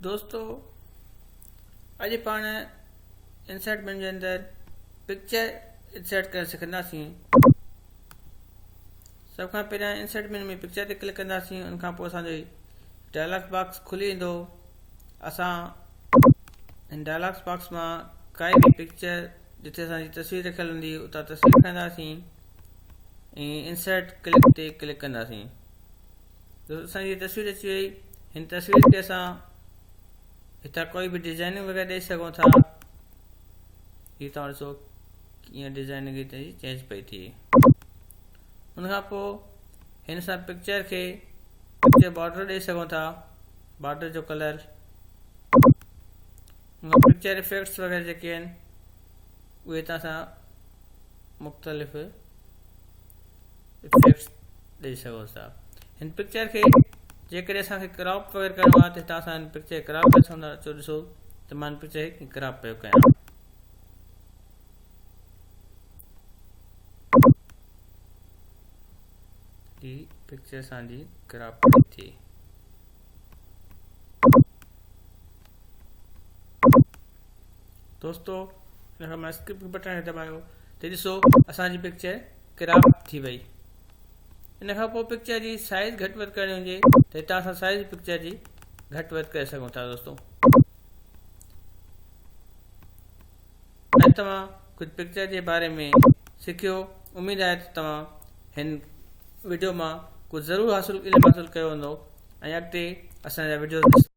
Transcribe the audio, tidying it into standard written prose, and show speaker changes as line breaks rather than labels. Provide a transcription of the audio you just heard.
دوستو اڄ پاڻ انسرٽ مينيو جي اندر پڪچر انسرٽ ڪرڻ سکنداسين. سڀ کان پهريان انسرٽ مينيو ۾ پڪچر تي ڪلڪ ڪنداسين ان کان پوء اسان جو ڊائلاگ باڪس کلي ايندو. اسان هن ڊائلاگ باڪس مان ڪائي به پڪچر جتي اسان جي تصوير رکيل هوندي اتان تصوير کڻنداسين ۽ انسرٽ ڪلڪ تي ڪلڪ ڪنداسين. دوستو اسان جي تصوير اچي وئي. هن تصوير کي اسان هتان ڪوئي به ڊيزائننگ وغيره ڏئي سگهون ٿا. هي توهان ڏسو ڪيئن ڊيزائننگ هتي جي چينج پئي ٿئي. ان کان پوء هن سان پڪچر کي پڪچر بارڊر ڏئي سگهون ٿا، بارڊر جو ڪلر، ان کان پڪچر افيڪٽس وغيره جيڪي آهن اهي هتان اسان مختلف افيڪٽس ڏئي سگهو ٿا. هن پڪچر کي جيڪڏهن اسان کي ڪراپ وغيره ڪرڻو آهي ته هتان اسان هن پڪچر کي ڪراپ ڪري سگهون ٿا. اچو ڏسو ته مان هن پڪچر کي ڪيئن ڪراپ پيو ڪيان. هي پڪچر اسان جي ڪراپ پئي ٿئي. دوستو ان کان مان اسڪپ بٽڻ کي دٻايو ته ڏسو اسان جي پڪچر ڪراپ ٿي وئي. ان کان پوء پڪچر جي سائز گهٽ وڌ ڪرڻي هجي ته هتان اسان سائز پڪچر جي گهٽ وڌ ڪري سگهون ٿا. دوستو اڄ توهان ڪجهه پڪچر جي باري ۾ سکيو. اميد آهي ته توهان هن وڊيو مان ڪجهه ضرور حاصل علم حاصل ڪيو هوندو ۽ اڳتي اسان جا وڊيوز ڏسندا.